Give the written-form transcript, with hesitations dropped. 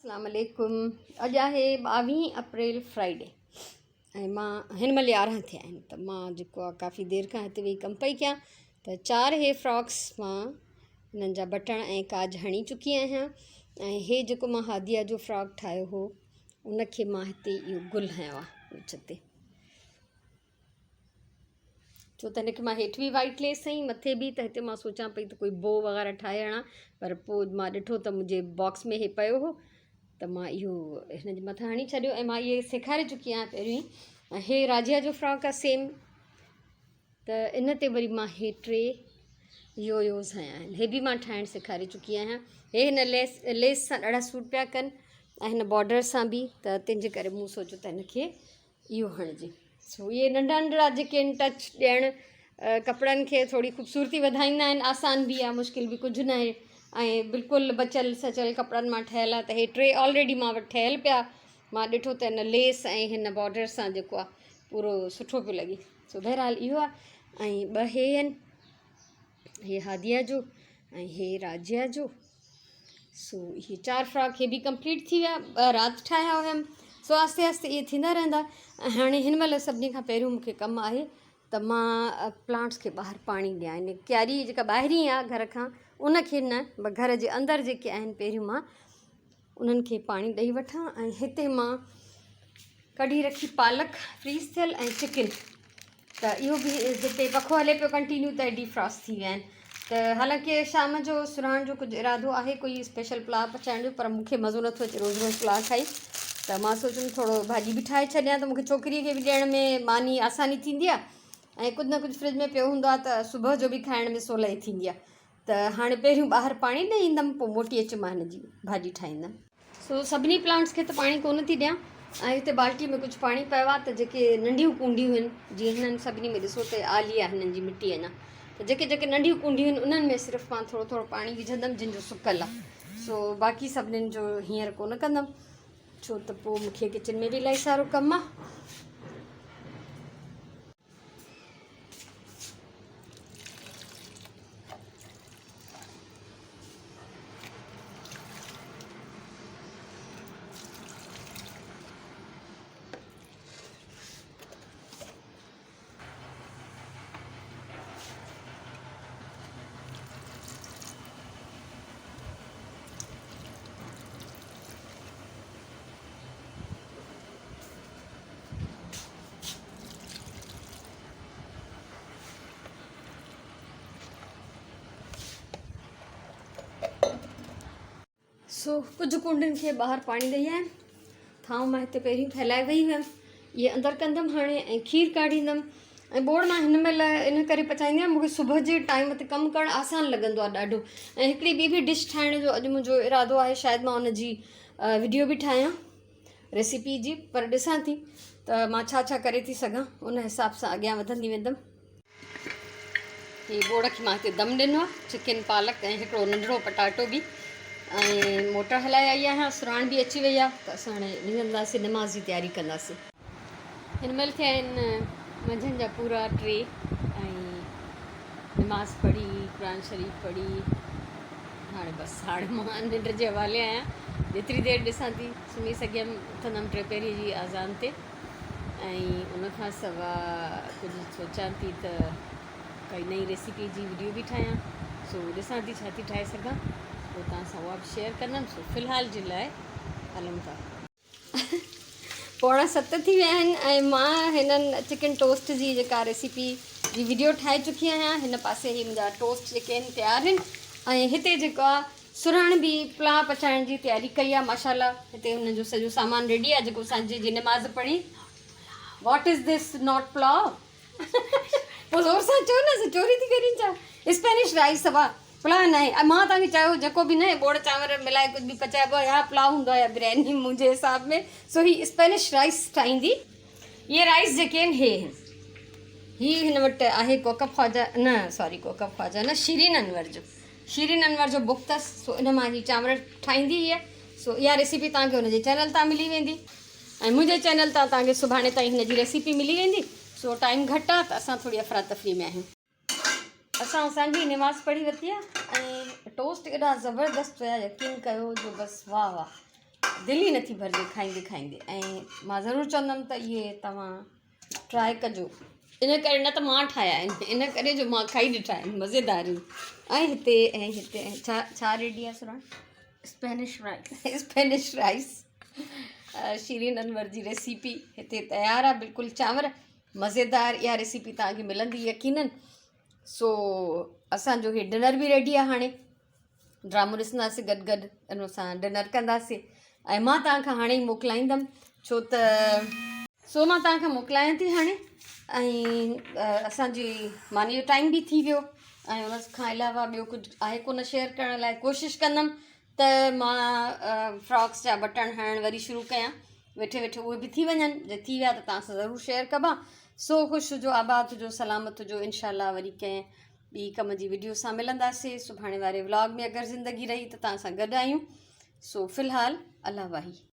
اسلام عليڪم اڄ آهي ٻاويهين اپريل فرائيڊي ۽ مان هن مهل 11 ٿيا آهن ته مان جيڪو آهي ڪافي دير کان هتي ويهي ڪم پئي ڪيان ته چار هي فراڪس مان هنن جا بٽڻ ۽ ڪاج هڻي چڪي آهيان ۽ هي جيڪو مان هاديا جو فراڪ ٺاهيو هو ان کي مان هتي اهو گل هنيو آهي وچ تي ڇو ته هن کي مان هيٺ به وائيٽ ليس هنئي مٿي به ته هتي مان سوچان پئي ته ڪوئي بو وغيره ٺاهي هڻان پر پوء مان ڏٺو ته منهنجي باڪس ۾ هي پيو هو ته مان اهو هن جي مٿان هڻي ڇڏيو ۽ مان اهي سيکاري چڪي آهيان پهريون ئي ۽ هي راجيا جو فراڪ آهي سيم ته ان تي وري مان هي ٽي يو يوز هنيا آهن هي به مان ٺاهڻ سيکاري چڪي آهيان هي هن ليس ليس سان ڏاڍا سوٽ پيا ڪن ۽ هن بارڊر سان به ته تنهنجي ڪري مون سوچيو ته هن کي اهو هڻجي. سو اهي ننڍا ننڍڙا جيڪي آهن ٽچ ڏيڻ ڪپڙن کي ٿوري خوبصورتي وڌائيندا آهن آسان به آهي مشڪل به ڪجهه ناهي ۽ بلڪل بچيل سچيل ڪپڙن مان ٺهيل آهي ته هي ٽي آلريڊي مان وٽ ٺهيل پيا مان ڏٺو ته هن ليس ۽ هن بارڊر سان جيڪو آهي پورو سٺو پيو لڳي سو بهرحال اهو آهي ۽ ٻه هي آهن هي هاديه جو ۽ هي راجيا جو سو هي چار فراڪ هي به ڪمپليٽ ٿي ويا ٻه رات ٺاهيا هيم سو آهستي آهستي اهي ٿيندا رهندا ۽ هاڻي هن مهل سڀني کان پهريون مونکي ڪم آهي ته مان پلانٽس کي ٻاهر پاڻي ڏيان يعني ڪياري جيڪا ٻاهرين آهي گهر کان ان کي نه گهر جي اندر جيڪي آهن پهريون مان انهن کي پاڻي ڏئي وٺان ۽ هتي مان ڪڍي رکي پالڪ فريز ٿيل ۽ چڪن ته اهو به هتي پکو هلي پيو ڪنٽينيو ته ڊي فراسٽ ٿي ويا آهن ته حالانڪه شام جو سرهاڻ جو ڪجهه ارادو آهي ڪوئي اسپيشل پلاء پچائڻ جو پر مونکي مزو نٿو اچي روز روز پلاء کائي ته مان سوچيم ٿورو ڀاڄي به ٺاهي ڇڏيان ته مونکي ڇوڪري کي به ڏيڻ ۾ ماني آساني ٿيندي آهي ۽ ڪجهه نه ڪجهه فرج ۾ پيو هوندو آهي ته صبح جو به کائڻ ۾ سولائي ٿيندي آهي ته هاڻي پهريون ٻاهر پاڻي ڏئي ايندم پوء موٽي اچي مان هن جي ڀاڄي ٺاهيندم. سو سڀني پلانٽس کي ته پاڻي ڪونه ٿي ڏيان ۽ هتي بالٽي ۾ ڪجهه پاڻي پيو آهي ته جيڪي ننڍيون ڪونڊيون آهن جيئن هنن سڀني ۾ ڏسو ته آلي آهي هنن جي مٽي اڃا ته جيڪي جيڪي ننڍيون ڪونڊيون آهن انهن ۾ صرف مان ٿورو ٿورو پاڻي وجهندم جن جو سڪل آهي سو باقي سڀنين جو هينئر ڪونه ڪندم ڇو ته پوء مونکي ڪچن ۾ به الاهي سارو ڪم آهي. سو ڪجهه ڪونڊن کي ٻاهر پاڻي ڏئي آيم ٿانو مان هتي پهرين ڦهلائي وئي هيم اهي اندر ڪندم هاڻي ۽ کير ڪاڙهيندم ۽ ٻوڙ مان هن مهل ان ڪري پچائيندي آهيان مونکي صبح جي ٽائيم تي ڪم ڪرڻ آسان لڳندو آهي ڏاڍو ۽ هڪڙي ٻي به ڊش ٺاهڻ جو اڄ منهنجو ارادو آهي شايد مان ان جي وڊيو به ٺاهيان ريسيپي جي پر ڏسان ٿي ته مان ڇا ڇا ڪري ٿي سگهان ان حساب سان اڳيان وڌندي ويندم. هي ٻوڙ کي مان هتي دم ڏنو آهي چڪن پالڪ ۽ هڪڙو ننڍڙو پٽاٽو به ۽ موٽر هلائي آئي آهيان سرهاڻ به اچي وئي آهي ته اسان هاڻي نڪرنداسين نماز جي تياري ڪنداسين. هن مهل ٿيا آهن منجهند جا پورا 3 ۽ نماز پڙهي قرآن شريف پڙهي هاڻي بس هاڻي مان ننڊ جي حوالي آهيان جيتري دير ڏسان ٿي سمهي سگهيم اٿندم ٽي پهري جي آذان تي ۽ ان کان سوا ڪجهه سوچان ٿي ته ڪائي نئين ريسيپي جي وڊيو به ٺاهيان سو ڏسان ٿي ڇا ٿي ٺاهي سگهان پوء توهان سان اها به شيئر ڪندم سو في الحال جي لاء هلون ٿا. 6:45 ٿي ويا آهن ۽ مان هنن چڪن ٽوسٽ جي جيڪا ريسيپي جي وڊيو ٺاهي چڪي آهيان هن پاسي هي منهنجا ٽوسٽ جيڪي آهن تيار آهن ۽ هتي جيڪو آهي سرهاڻ به پلاء پچائڻ جي تياري ڪئي آهي ماشاء الله هتي هن جو سڄو سامان ريڊي آهي جيڪو سانجهي جي نماز پڙهي what is this not pulao پوء زور سان چئو نه چوري ٿي ڪرين ڇا اسپينش رائس سوا پلاء ناهي ۽ مان توهان کي چيو جيڪو به نه ٻوڙ چانور ملائي ڪجهه به پچائبو آهي يا پلاء هوندو آهي يا برياني منهنجي حساب ۾ سو هي اسپينش رائس ٺاهيندي اهي رائس جيڪي آهن هي آهن هي هن وٽ آهي ڪوڪب خواجه نه سوري ڪوڪب خواجه نه شيرين انور جو شيرين انور جو بڪ اٿس سو ان مان هي چانور ٺاهيندي هيء سو اها ريسيپي توهان کي هن جي چينل تان ملي ويندي ۽ منهنجي چينل تان توهان کي سڀاڻي تائين هن جي ريسيپي ملي ويندي سو ٽائيم گهٽ آ ته اسان ٿوري افراتفري ۾ آهيون. اسان سانجهي نماز پڙهي ورتي آ ۽ ٽوسٽ ايڏا زبردست هيا يقين ڪيو جو بس واهه واهه. دل ئي نٿي ڀرجي کائيندي کائيندي ۽ مان ضرور چوندم ته اهي توهان ٽرائي ڪجو ان ڪري نه ته مان ٺاهيا آهن ان ڪري جو مان کائي ڏٺا آهن مزيدار آهن ۽ هتي ۽ هتي ڇا ڇا ريڊي آهي سراڻ Spanish rice Spanish rice Shireen Anwar جي ريسيپي هتي تيار آهي بلڪل چانور مزيدار اها ريسيپي توهان کي ملندي يقينن سو اسانجو هي ڊنر به ريڊي آهي هاڻي ڊرامو ڏسنداسين گڏ گڏ ان سان ڊنر ڪنداسين ۽ مان توهان کان هاڻي ئي موڪلائيندم ڇو ته سو مان توهان کان موڪلايان ٿي هاڻي ۽ اسانجي ماني جو ٽائيم به ٿي ويو ۽ ان کان علاوه ٻيو ڪجهه آهي ڪونه شيئر ڪرڻ لاء ڪوشش ڪندم ته مان فراڪس جا بٽڻ هڻڻ وري شروع ڪيان ويٺي ويٺي اهي به ٿي وڃن جي ٿي ويا ته توهان سان ضرور شيئر ڪبا سو خوش هجو آباد هجو سلامت هجو انشاء الله وري ڪنهن ٻي ڪم جي وڊيو سان ملنداسي سڀاڻي واري ولاگ ۾ اگر زندگي رهي ته توهان سان گڏ آهيون سو في الحال الله واهي.